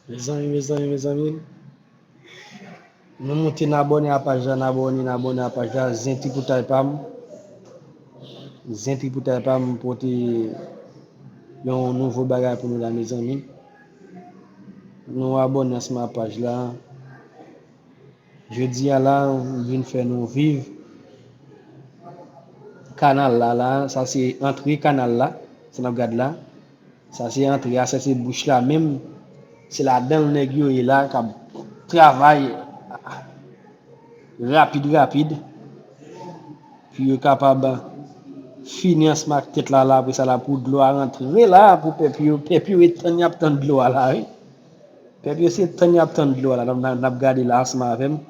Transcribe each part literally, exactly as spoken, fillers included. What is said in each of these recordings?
Mezanmi, mezanmi, mezanmi. Nou moute n abòne a paj la, n abòne, n abòne a paj la. Zen tripoutay pa m. Zen tripoutay pa m pote yon nouvo bagay pou nou la, mezanmi. Nou abòne ansanm a paj la. Jodi a la, m vin fè nou viv kanal la, la. Sa se antre kanal la, sa n ap gad la. Sa se antre a, sa se bouch la menm. Se ladan l nèg yo ye la, k ap travay rapid, rapid. Pou yo kapab fini ansanm ak tèt la, la, apre sa la, pou dlo a rantre la, pou pèp yo, pèp yo e tann y ap tann dlo a la, wi. Pèp yo se tann y ap tann dlo a la, n ap, n ap, n ap gade la ansanm avè m.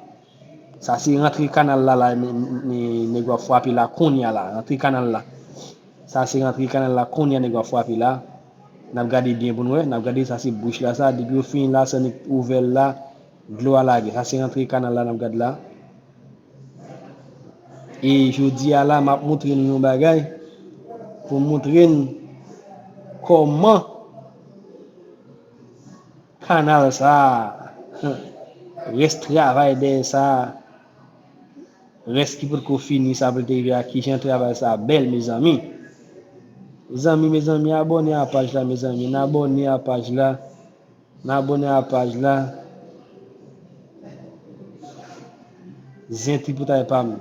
Sa se rantre kanal la, la, nè-, nè-, nèg yo ap frape la, kounye a la, rantre kanal la. Sa se rantre kanal la, kounye a nèg yo ap frape la. N ap gade byen pou n wè, n ap gade sa se bouch la, sa, depi yo fini la, sa nèk ouvè l la, dlo a lage. Sa se rantre kanal la, n ap gade la. E jodi a la, m ap montre nou yon bagay pou montre n kòman kanal sa a, rès travay dèyè sa a, rès ki potko fini sa pou l te rive a, kijan travay sa a bèl, mezanmi. Mezanmi, mezanmi, abòne a paj la, mezanmi, n abòne a paj la. N abòne a paj la. Zen tripoutay pa m.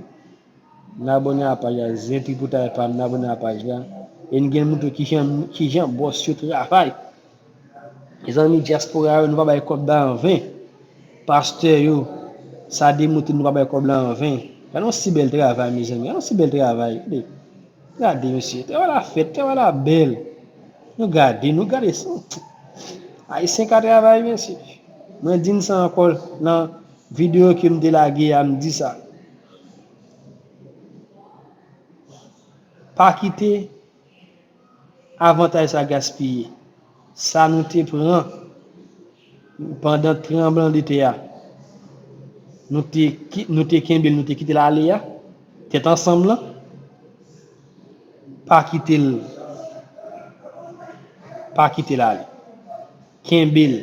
N abòne a paj la. Zen tripoutay pa m. N abòne a paj la. E n gen moutre kijan, kijan bòs yo travay. Mezanmi, dyaspora yo, nou pa bay kòb la anven. Pastè yo, sa demontre nou pa bay kòb la anven. Gade yon si bèl travay, mezanmi. Gade yon si bèl travay. Gade. Gade, mesye, travay la fèt, travay la bèl. Nou gade, nou gade sa. Ayisyen ka travay, mesye. Mwen di n sa ankò nan videyo ke m te lage a, m di sa. Pa kite avantaj sa gaspiye. Sa nou te pran pandan tranblanntè a, nou te, ki- nou te kenbe l, nou te kite l ale a, tèt ansanm lan, pa kite l, pa kite l ale. Kenbe l.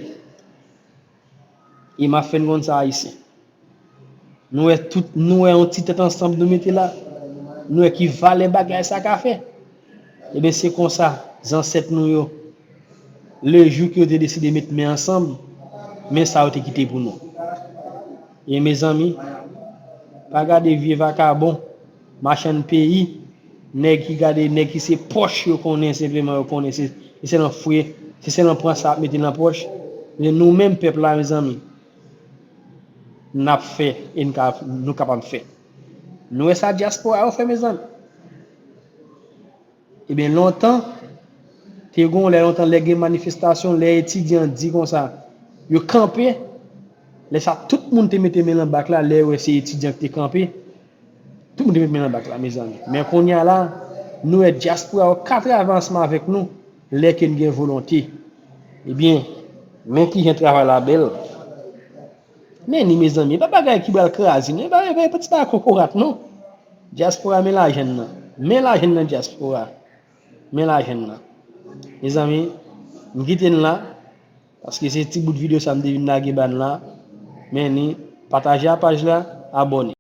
E m ap fè n konn sa, Ayisyen. Nou wè tout, nou wè yon ti tèt ansanm nou mete la. Nou wè ki valè bagay sa ka fè. Ebyen, se konsa, zansèt nou yo, le jou ke yo te deside met men ansanm, men sa yo te kite pou nou. E mezanmi, pa gade vye vakabon, machann peyi, nèg ki gade, nèg ki se pòch yo konnen, senpleman yo konnen, se, se sèlman fouye, se sèlman pran sa ap mete nan pòch. Men nou menm pèp la, mezanmi, n ap fè e n ka, nou kapab fè. Nou wè sa dyaspora yo fè, mezanmi. Ebyen, lontan, te gon lè lontan, lè gen manifestasyon, lè etidyan di konsa, yo kanpe, lè sa tout moun te mete men nan bak la, lè yo wè se etidyan ki te kanpe, tout moun te mete men nan bak la, mezanmi. Men kounye a la, nou wè dyaspora yo ka travay ansanm avèk nou, lè ke n gen volonte. Ebyen, men kijan travay la bèl. Men ni, mezanmi, e pa bagay ki pral kraze, non, e pa, e pa, e pa ti bagay kokorat, non. Dyaspora, men lajan n nan. Men lajan n nan, dyaspora. Men lajan n nan. Mezanmi, m kite n la, paske se ti bout videyo sa m te vin lage ba n la. Men ni, pataje a paj la, abòne.